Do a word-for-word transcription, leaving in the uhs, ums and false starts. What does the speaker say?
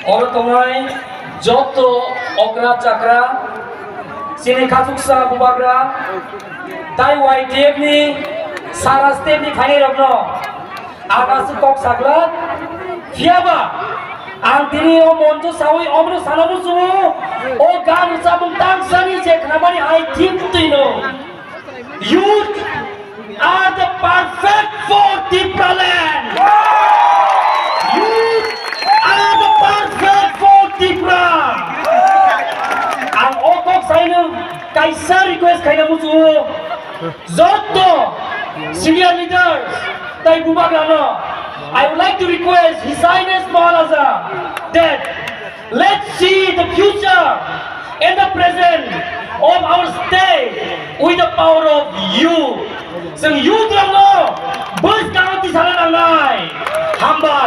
Oro tongnai joto okra chakra, chini khachuksa bubagra, tai Y T F ni sara state ni phainairokno ang aswk kok saglak. Phiyaba ang tini o moncho sawi omno sana muchungo, o gan rwchapmung tangsani je khnamani hai thim twino. Youth are the perfect for Tipraland. Youth are the perfect for Tipra. Ang o kok saino kaisa request khaina muchungo. Joto senior leaders tai bubagrano, I would like to request His Highness Maharaja that let's see the future and the present of our state with the power of youth. Chwng youth rokno bwskango tisana nangnai. Hamba.